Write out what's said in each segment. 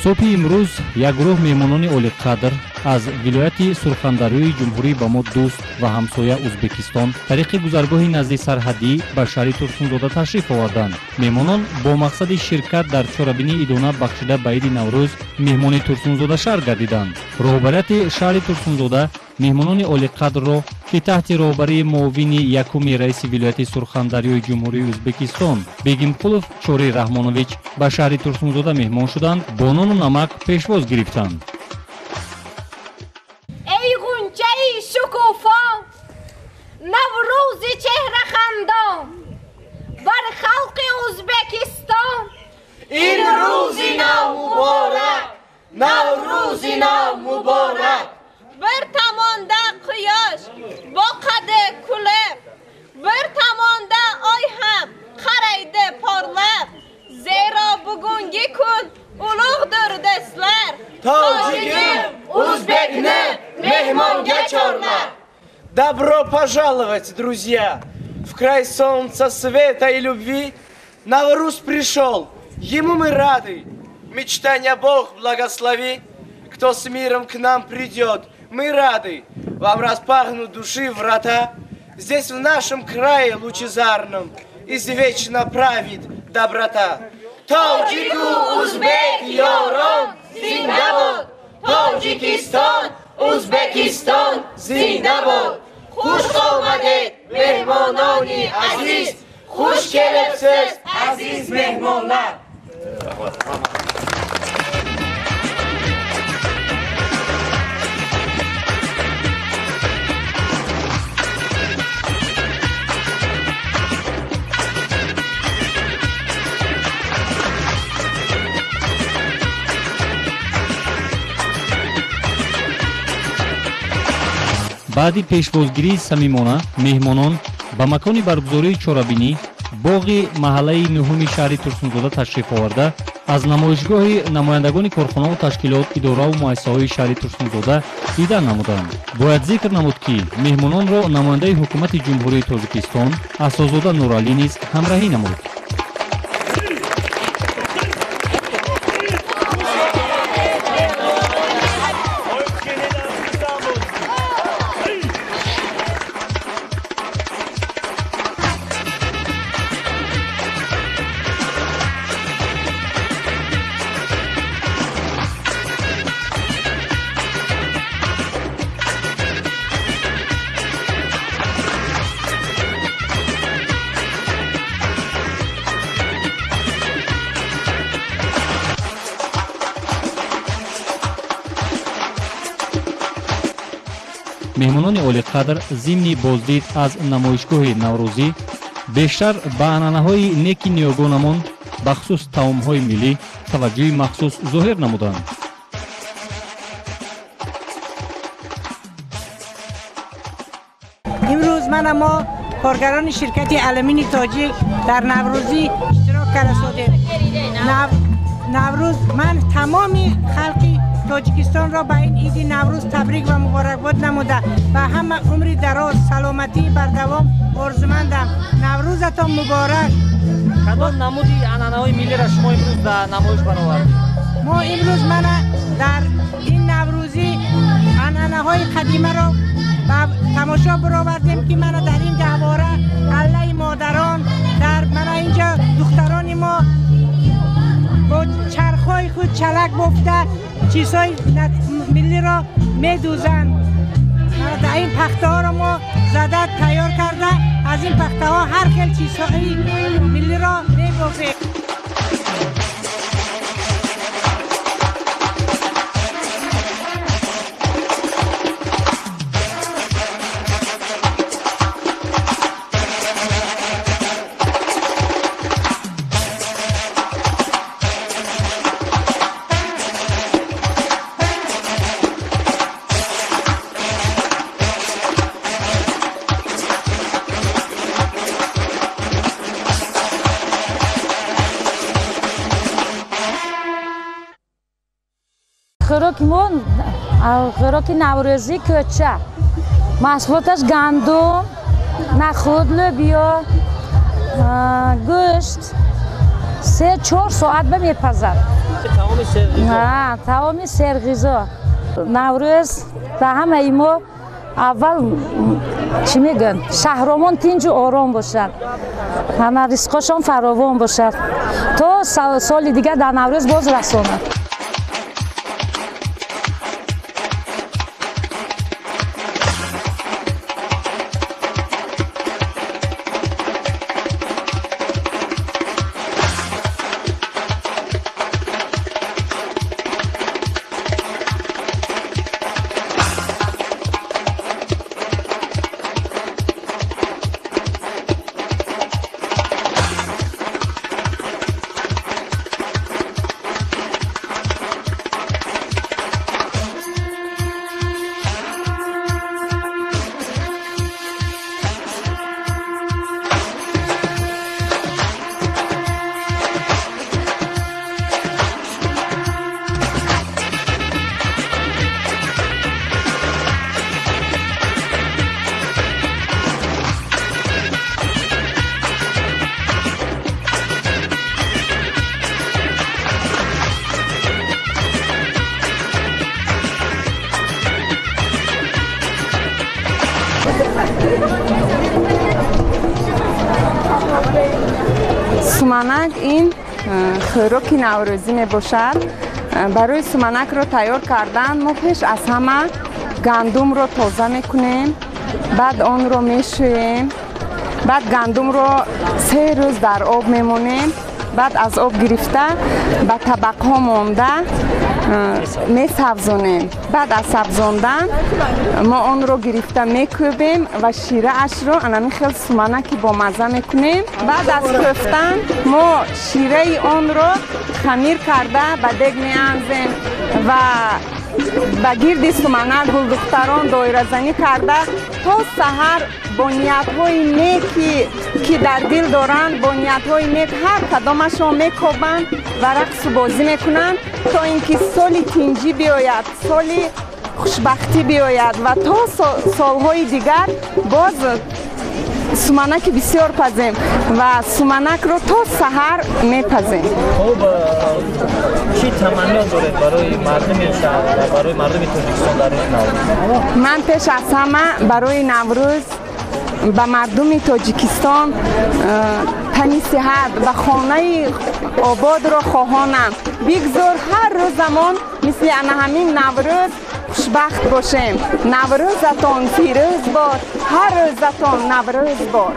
Субҳи имрӯз як гурӯҳ меҳмонони олиқадр аз вилояти Сурхандарёи ҷумҳурӣ ба мо дӯст ва ҳамсоя Узбекистон тариқи гузаргоҳи назди сарҳадӣ ба шаҳри Турсунзода ташриф оварданд. Меҳмонон бо мақсади ширкат дар чорабинии идона бахшида ба иди Наврӯз меҳмони Турсунзода шаҳр гардиданд. Роҳбарияти шаҳри Турсунзода меҳмонони олиқадрро, ки таҳти роҳбарии муовини якуми раиси вилояти Сурхандарёи ҷумҳурии Ӯзбекистон Бегимқулов Чорӣ Раҳмонович ба шаҳри Турсунзода меҳмон шуданд, бо нону намак пешвоз гирифтанд. Эй ғунчаи шукуфон, Наврӯзи чеҳрахандон, бар халқи Ӯзбекистон ин рӯзи нав муборак, Наврӯзи нав муборак. Bir tomonda quyosh boqadi kulib, bir tomonda oy ham qaraydi porlab. Zero bugungi kun ulug'dir do'stlar. Tojigim o'zbekni mehmonga chorlar. Добро пожаловать, друзья, в край солнца, света и любви. Навруз пришел, ему мы рады. Мечтания Бог благослови. Кто с миром к нам придет, мы рады. Вам распахнут души врата. Здесь, в нашем крае лучезарном, извечно правит доброта. Тоҷику узбек ёрон зинда бод! Тоҷикистон, Узбекистон зинда бод! Хуш омадед, меҳмонони азиз! Хуш келибсиз, aziz mehmonlar! Баъди пешвозгирии самимона меҳмонон ба макони баргузории чорабинӣ боғи маҳаллаи нуҳуми шаҳри Турсунзода ташриф оварда, аз намоишгоҳи намояндагони корхонаву ташкилот, идораву муассисаҳои шаҳри Турсунзода дидан намуданд. Бояд зикр намуд, ки меҳмононро намояндаи ҳукумати Ҷумҳурии Тоҷикистон Асозода Нуралӣ низ ҳамраҳӣ намуд. Меҳмонони олиқадр зимни боздид аз намоишгоҳи наврӯзӣ бештар ба анъанаҳои неки ниёгонамон, бахусус таомҳои миллӣ таваҷҷӯҳи махсус зоҳир намуданд. Имрӯз мана мо коргарони ширкати Алюмини Тоҷик дар Наврӯзӣ иштирок карда шудем. Наврӯз ман тамоми халқи Тоҷикистонро ба ин иди Наврӯз табрик ва муборакбод намуда ба ҳама умри дароз, саломатии бардавом орзумандам. Наврӯзатон муборак. Кадом намуди анъанаҳои миллиро шумо имрӯз дар намоиш баровардед? Мо имрӯз мана дар ин наврӯзӣ анъанаҳои қадимаро ба тамошо баровардем, ки мана дар ин гаҳвора аллаи модарон, дар мана инҷа духтарони мо бо чархҳои худ чалак бофта чизҳои миллиро медӯзанд. Дар ин пахтаҳоро мо зада тайёр карда, аз ин пахтаҳо ҳар хел чизҳои миллиро мебофем. Хӯроки мо хӯроки наврӯзӣ кӯча. Маҳсулоташ гандум, нахӯд, лӯбиё, гӯшт, 3-4 соат ба мепазад. Таоми серғизо. Наврӯз ба ҳамаи мо аввал чӣ мегӯянд, шаҳромон тинҷу ором бошад, ҳама ризқошон фаровон бошад, то соли дигар дар Наврӯз боз расонад. Суманак ин хӯроки наврӯзӣ мебошад. Барои суманакро тайёр кардан мо пеш аз ҳама гандумро тоза мекунем, баъд онро мешӯем, баъд гандумро 3 рӯз дар об мемонем, баъд аз об гирифта ба табақҳо монда месабзонем. Баъд аз сабзондан мо онро гирифта мекӯбем ва шираашро анами хел суманаки бомазза мекунем. Баъд аз кӯфтан мо шираи онро хамир карда ба дег меанзем ва ба гирди суманак гулдухтарон доиразанӣ карда то саҳар бо ниятҳои неки ки дар дил доранд, бо ниятҳои нек ҳар кадомашон мекобанд ва рақсу бозӣ мекунанд то ин ки соли тинҷӣ биёяд, соли хушбахтӣ биёяд ва то солҳои дигар боз суманаки бисёр пазем ва суманакро то саҳар мепазем. Хуб, чӣ таманно доред барои мардуми шаҳр ва барои мардуми Тоҷикистон дар рӯзи Наврӯз? Ман пеш аз ҳама барои Наврӯз ба мардуми Тоҷикистон тани сиҳат ва хонаи ободро хоҳонам. Бигзор ҳар рӯзамон мисли ана ҳамин Наврӯз хушбахт бошем. Наврӯзатон фирӯз бод, ҳар рӯзатон Наврӯз бод.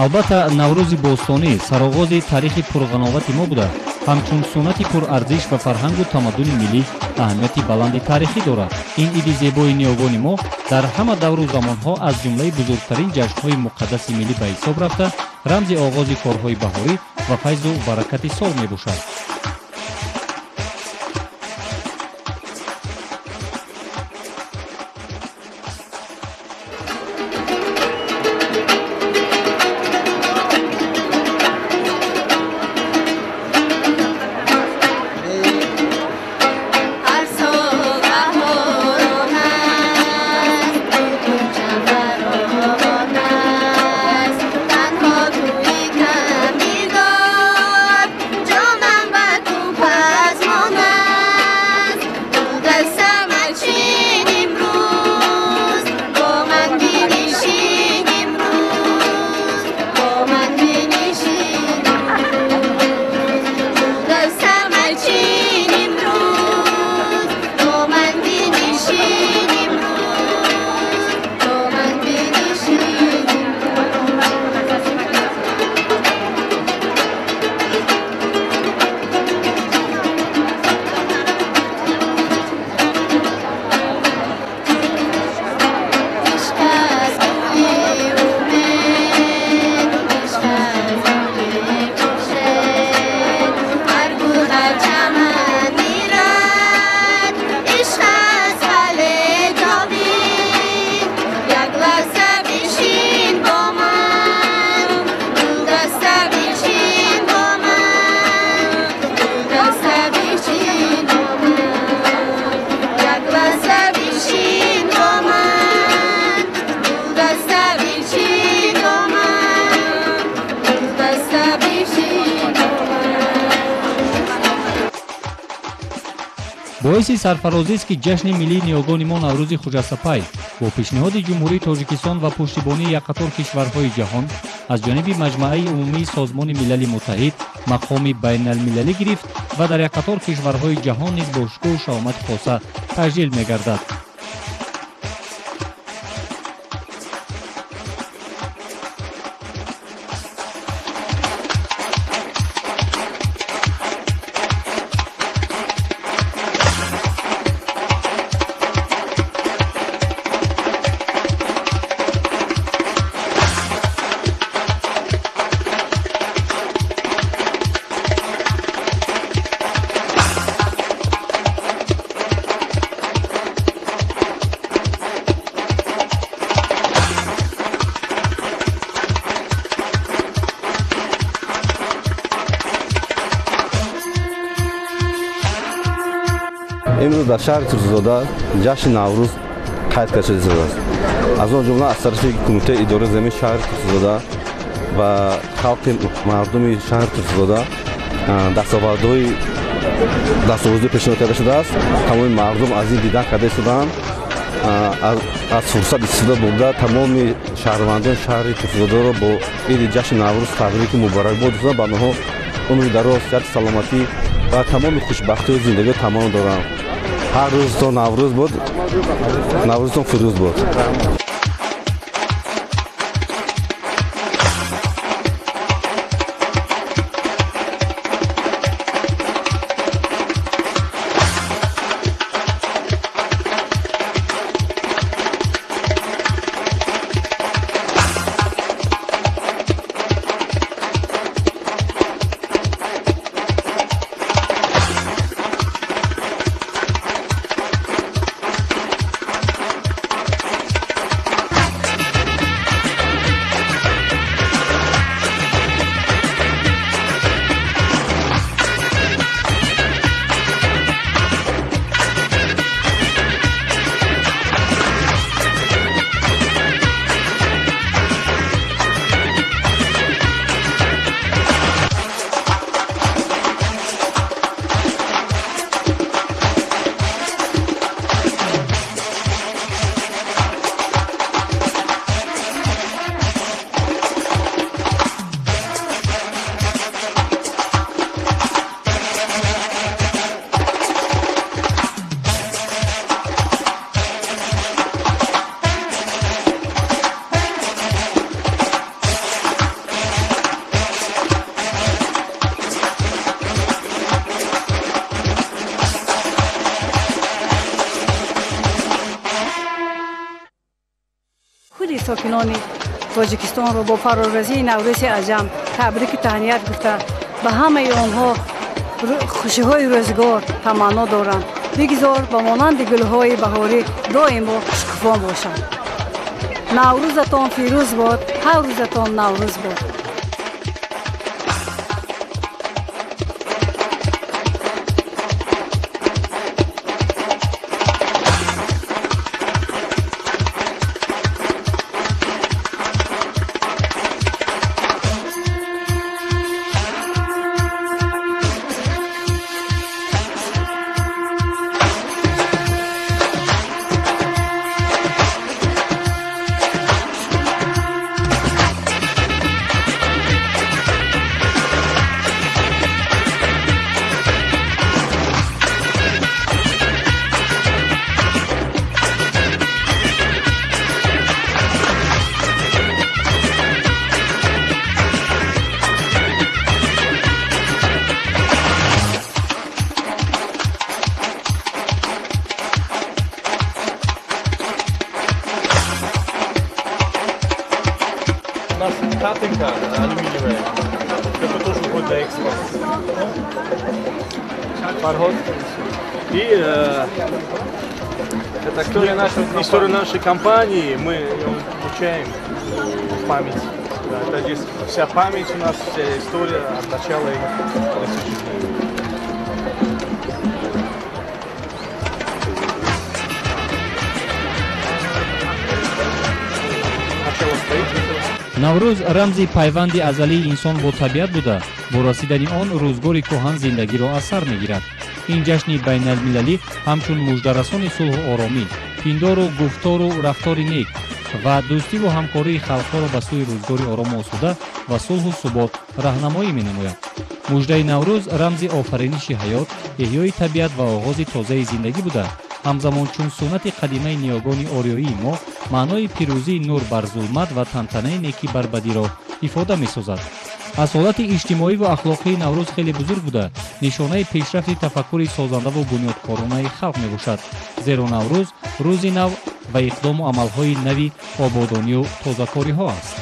Албатта, Наврӯзи бостонӣ сароғози таърихи пурғановати мо буда, ҳамчун суннати пурарзиш ва фарҳангу тамаддуни миллӣ аҳамияти баланди таърихӣ дорад. Ин иди зебои ниёгони мо дар ҳама давру замонҳо аз ҷумлаи бузургтарин ҷашнҳои муқаддаси миллӣ ба ҳисоб рафта, рамзи оғози корҳои баҳорӣ ва файзу баракати сол мебошад. Боиси сарфарозист, ки ҷашни миллии ниёгони мо Наврӯзи Хуҷастапай бо пешниҳоди Ҷумҳурии Тоҷикистон ва пуштибонии якқатор кишварҳои ҷаҳон аз ҷониби Маҷмааи Умумии Созмони Милали Муттаҳид мақоми байналмилалӣ гирифт ва дар якқатор кишварҳои ҷаҳон низ бо шукӯҳу шаҳомати хоса таҷлил мегардад. Имрӯз дар шаҳри Турсунзода ҷашни Наврӯз қайд карда шудааст. Аз он ҷумла аз тарафи Кумитаи идораи замини шаҳри Турсунзода ва халқи мардуми шаҳри Турсунзода дастовардҳои дастовардҳо пешниҳод карда шудааст. Тамоми мардум аз ин дидан карда истодаанд. Аз фурсат истифода бурда, тамоми шаҳрвандони шаҳри Турсунзодаро бо иди ҷашни Наврӯз табрику муборакбод гуфтам, ба онҳо умри дароз, сиҳату саломатӣ ва тамоми хушбахтиҳои зиндагиро таманно дорам. Ҳар рӯзтон Наврӯз буд, Наврӯзтон фирӯз буд. сокинони Тоҷикистонро бо фарорасии Наврӯзи аҷам табрику таҳният гуфта, ба ҳамаи онҳо хушиҳои рӯзгор таманно дорам. Бигзор ба монанди гулҳои баҳорӣ доимо шукуфон бошанд. Наврӯзатон фирӯз бод, ҳар рӯзатон Наврӯз бод. Катынка алюминиевая, это тоже уходит на экспорт. Фарход. И это история нашей компании, мы изучаем память. Да, это здесь вся память у нас, вся история от начала и до существования. Наврӯз рамзи пайванди азалии инсон бо табиат буда, бо расидани он рӯзгори кӯҳан зиндагиро аз сар мегирад. Ин ҷашни байналмилалӣ ҳамчун муждарасони сулҳу оромӣ, пиндору гуфтору рафтори нек ва дӯстиву ҳамкории халқҳоро ба сӯи рӯзгори орому осуда ва сулҳу субот раҳнамоӣ менамояд. Муждаи Наврӯз рамзи офариниши ҳаёт, эҳёи табиат ва оғози тозаи зиндагӣ буда, ҳамзамон чун суннати қадимаи ниёгони ориёии мо маънои пирӯзии нур бар зулмат ва тантанаи некӣ бар бадиро ифода месозад. Асолати иҷтимоӣ ва ахлоқии Наврӯз хеле бузург буда, нишонаи пешрафти тафаккури созандаву бунёдкоронаи халқ мебошад. Зеро Наврӯз рӯзи нав ва иқдому амалҳои нави ободонию тозакориҳо аст.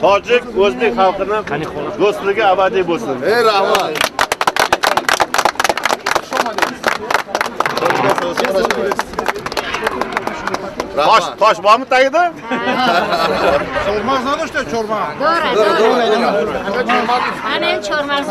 Tojik o'zbek xalqini do'stligi abadiy bo'lsin. Ey rahmat. Tosh bormi tagida? Chormag'z надошта chormag'z. Dora, dora. Ana endi chormag'z.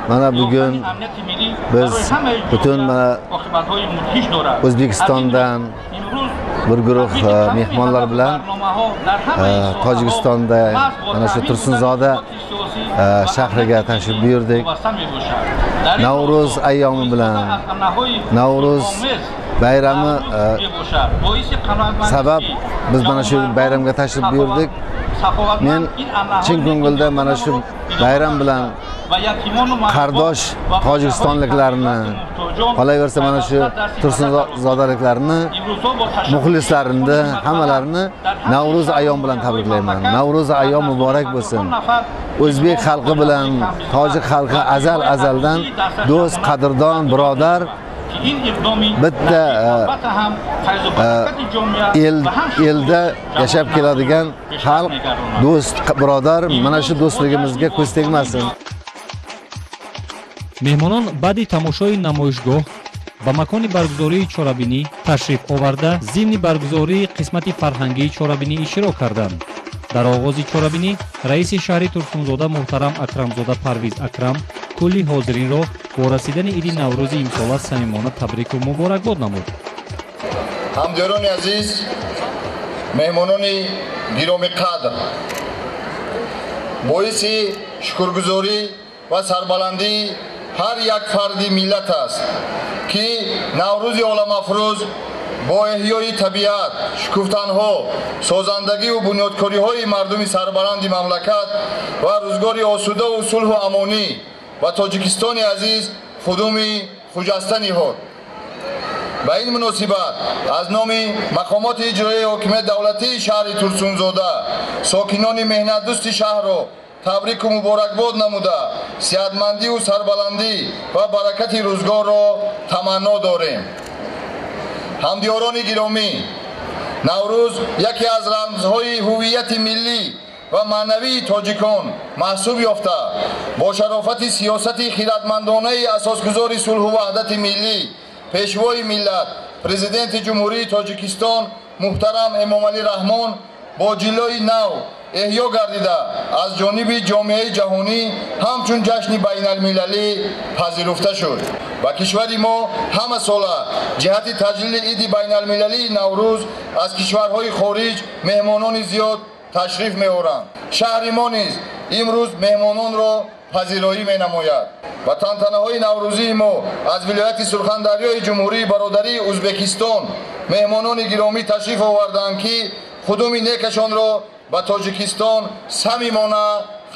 Mana bugun biz butun mana O'zbekistondan bir guruh mehmonlar bilan Tojikistonda mana shu Tursunzoda shahriga tashrif buyurdik. Navro'z ayyomi bilan, Navro'z bayrami sabab biz mana shu bayramga tashrif buyurdik. Men chin ko'ngildan mana shu bayram bilan qardosh tojikistonliklarni, qolaversa mana shu Tursunzodaliklarni, muxlislarini, hammalarini Navro'z ayyomi bilan tabriklayman. Navro'z ayyomi muborak bo'lsin. O'zbek xalqi bilan tojik xalqi azal-azaldan do'st, qadrdon, birodar, bitta elda yashab keladigan xalq, do'st, birodar, mana shu do'stligimizga ko'z tegmasin. Меҳмонон баъди тамошои намоишгоҳ ба макони баргузории чорабинӣ ташриф оварда, зимни баргузории қисмати фарҳангии чорабинӣ иштирок карданд. Дар оғози чорабинӣ раиси шаҳри Турсунзода муҳтарам Акрамзода Парвиз Акрам кулли ҳозиринро бо расидани иди Наврӯзи имсола самимона табрику муборакбод намуд. Ҳамдиёрони азиз, меҳмонони гиромиқадр, боиси шукргузорӣ ва сарбаландии ҳар як фарди миллат аст, ки Наврӯзи оламафрӯз бо эҳёи табиат, шукуфтанҳо, созандагиву бунёдкориҳои мардуми сарбаланди мамлакат ва рӯзгори осудаву сулҳу амонӣ ва Тоҷикистони азиз худуми хуҷаста ниҳод. Ба ин муносибат аз номи мақомоти иҷроияи ҳокимияти давлатии шаҳри Турсунзода сокинони меҳнатдӯсти шаҳрро табрику муборакбод намуда, сиҳатмандиву сарбаландӣ ва баракати рӯзгорро таманно дорем. Ҳамдиёрони гиромӣ, Наврӯз яке аз рамзҳои ҳуввияти миллӣ ва маънавии тоҷикон маҳсуб ёфта, бо шарофати сиёсати хиратмандонаи асосгузори сулҳу ваҳдати миллӣ, пешвои миллат, президенти Ҷумҳурии Тоҷикистон муҳтарам Эмомалӣ Раҳмон бо ҷиллои нав эҳё гардида, аз ҷониби ҷомеаи ҷаҳонӣ ҳамчун ҷашни байналмилалӣ пазируфта шуд. Ба кишвари мо ҳама сола ҷиҳати таҷлили иди байналмилалии Наврӯз аз кишварҳои хориҷ меҳмонони зиёд ташриф меоранд. Шаҳри мо низ имрӯз меҳмононро пазироӣ менамояд ва тантанаҳои наврӯзии мо аз вилояти Сурхандарёи Ҷумҳурии Бародарии Ӯзбекистон меҳмонони гиромӣ ташриф оварданд, ки худуми некашонро ба Тоҷикистон самимона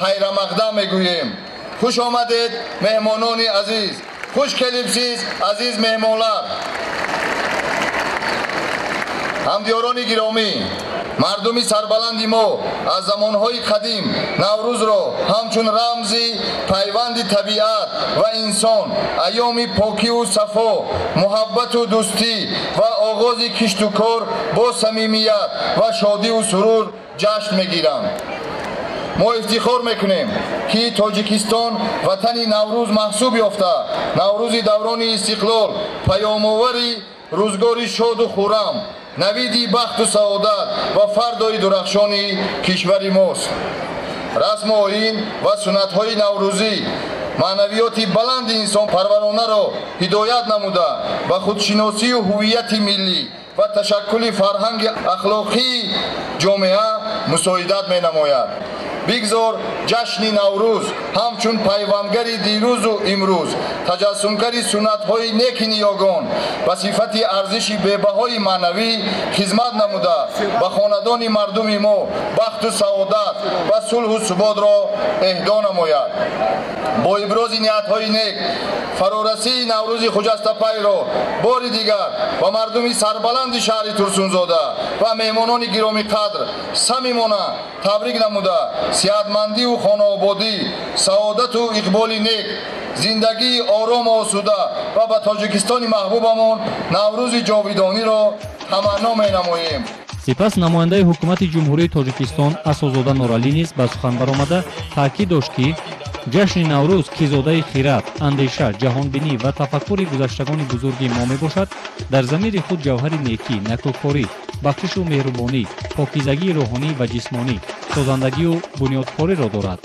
хайрамақдам мегӯем. Хуш омадед, меҳмонони азиз! Хуш келибсиз, азиз меҳмонлар! Ҳамдиёрони гиромӣ, мардуми сарбаланди мо аз замонҳои қадим Наврӯзро ҳамчун рамзи пайванди табиат ва инсон, айёми покиву сафо, муҳаббату дӯстӣ ва оғози кишту кор бо самимият ва шодиву сурур ҷашн мегиранд. Мо ифтихор мекунем, ки Тоҷикистон ватани Наврӯз маҳсуб ёфта, Наврӯзи даврони истиқлол паёмовари рӯзгори шоду хуррам, навиди бахту саодат ва фардои дурахшони кишвари мост. Расму оин ва суннатҳои наврӯзӣ маънавиёти баланди инсонпарваронаро ҳидоят намуда, ба худшиносию ҳуввияти миллӣ ва ташаккули фарҳанги ахлоқии ҷомеа мусоидат менамояд. Бигзор ҷашни Наврӯз ҳамчун пайвандгари дирӯзу имрӯз, таҷассумгари суннатҳои неки ниёгон ба сифати арзиши бебаҳои маънавӣ хизмат намуда, ба хонадони мардуми мо бахту саодат ва сулҳу суботро эҳдо намояд. Бо ибрози ниятҳои нек фарорасии Наврӯзи хуҷастапайро бори дигар ба мардуми сарбаланди шаҳри Турсунзода ва меҳмонони гиромиқадр самимона табрик намуда, сиҳатмандиву хонаободӣ, саодату иқболи нек, зиндагии орому осуда ва ба Тоҷикистони маҳбубамон Наврӯзи ҷовидониро таманно менамоем. Сипас намояндаи ҳукумати Ҷумҳурии Тоҷикистон Асозода Нуралӣ низ ба сухан баромада таъкид дошт, ки ҷашни Наврӯз, ки зодаи хират, андеша, ҷаҳонбинӣ ва тафаккури гузаштагони бузурги мо мебошад, дар замири худ ҷавҳари некӣ, накӯкорӣ, бахшишу меҳрубонӣ, покизагии рӯҳонӣ ва ҷисмонӣ, созандагию бунёдкориро дорад.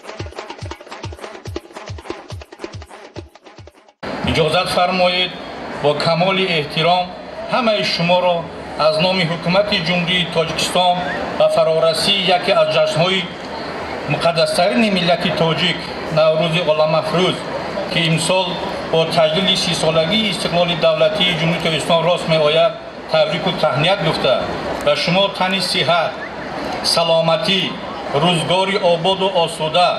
Иҷозат фармоед бо камоли эҳтиром ҳамаи шуморо аз номи ҳукумати Ҷумҳурии Тоҷикистон ба фарорасии яке аз ҷашнҳои муқаддастарини миллати тоҷик Наврӯзи оламафрӯз, ки имсол бо таҷлили 30-солагии истиқлоли давлатии Ҷумҳурии Тоҷикистон рост меояд, табрику таҳният гуфта ба шумо тани сиҳат, саломатӣ, рӯзгори ободу осуда,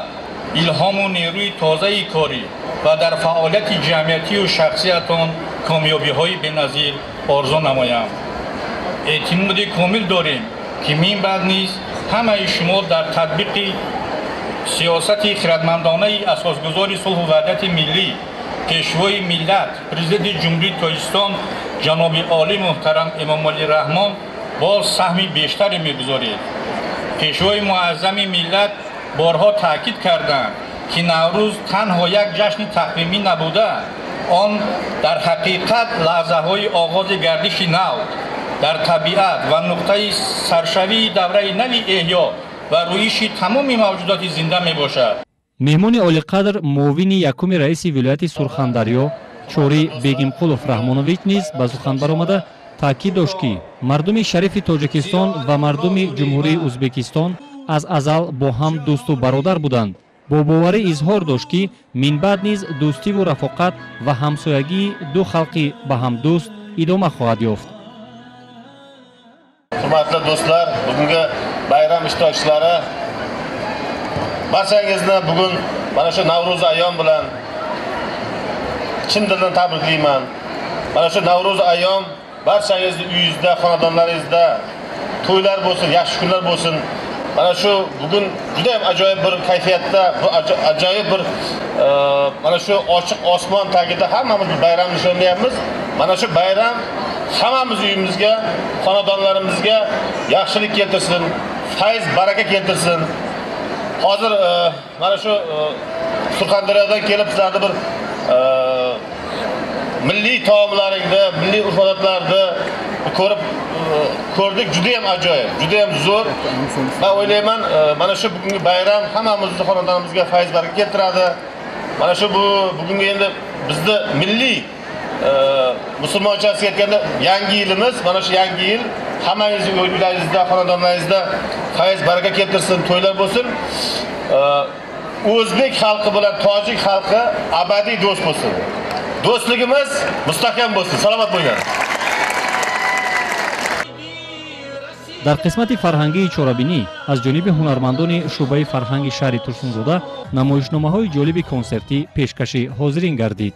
илҳому нерӯи тозаи корӣ ва дар фаъолияти ҷамъиятию шахсиятон комёбиҳои беназир орзу намоям. Эътимоди комил дорем, ки минбаъд низ ҳамаи шумо дар татбиқи сиёсати хирадмандонаи асосгузори сулҳу ваҳдати миллӣ, пешвои миллат, президенти Ҷумҳурии Тоҷикистон ҷаноби олӣ муҳтарам Эмомалӣ Раҳмон боз саҳми бештаре мегузоред. Пешвои муаззами миллат борҳо таъкид карданд, ки Наврӯз танҳо як ҷашни тақвимӣ набуда, он дар ҳақиқат лаҳзаҳои оғози гардиши нав дар табиат ва нуқтаи саршавии давраи нави эҳё ва рӯиши тамоми мавҷудоти зинда мебошад. Меҳмони олиқадр, муовини якуми раиси вилояти Сурхандарё Чорӣ Бегимқулов Раҳмонович низ ба сухан баромада таъкид дошт, ки мардуми шарифи Тоҷикистон ва мардуми Ҷумҳурии Ӯзбекистон аз азал бо ҳам дӯсту бародар буданд. Бо боварӣ изҳор дошт, ки минбаъд низ дӯстиву рафоқат ва ҳамсоягии ду халқи ба ҳам дӯст идома хоҳад ёфт. Hurmatli do'stlar, bugungi bayram ishtirokchilari, barchangizni bugun mana shu Navro'z ayyom bilan chin dildan tabriklayman. Mana shu Navro'z ayyom barchangizni uyingizda, xonadonlaringizda to'ylar bo'lsin, yaxshi kunlar bo'lsin. Mana shu bugun juda ham ajoyib bir kayfiyatda, bu ajoyib bir mana shu ochiq osmon tagida hammamiz bayram nishonlayapmiz. Mana shu bayram hammamiz uyimizga, xonadonlarimizga yaxshilik keltirsin, fayz, baraka keltirsin. Hozir mana shu Surxondaryodan kelib sizlarni bir milliy taomlaringni, milliy urf-odatlarni ko'rib ko'rdik, juda ham ajoyib, juda ham zo'r. Men o'ylayman, mana shu bugungi bayram hammamizni xonadonimizga fayz, baraka keltiradi. Mana shu bu bugungi endi bizni milliy musulmonchasiga aytganda yangi yilimiz, mana shu yangi yil hammangizni uylaringizda, xonadonlaringizda fayz, baraka keltirsin, to'ylar bo'lsin. O'zbek xalqi bilan tojik xalqi abadiy do'st bo'lsin. Do'stligimiz mustahkam bo'lsin. Salomat bo'linglar. Дар қисмати фарҳангии чорабинӣ аз ҷониби ҳунармандони шӯъбаи фарҳанги шаҳри Турсунзода намоишномаҳои ҷолиби консертӣ пешкаши ҳозирин гардид.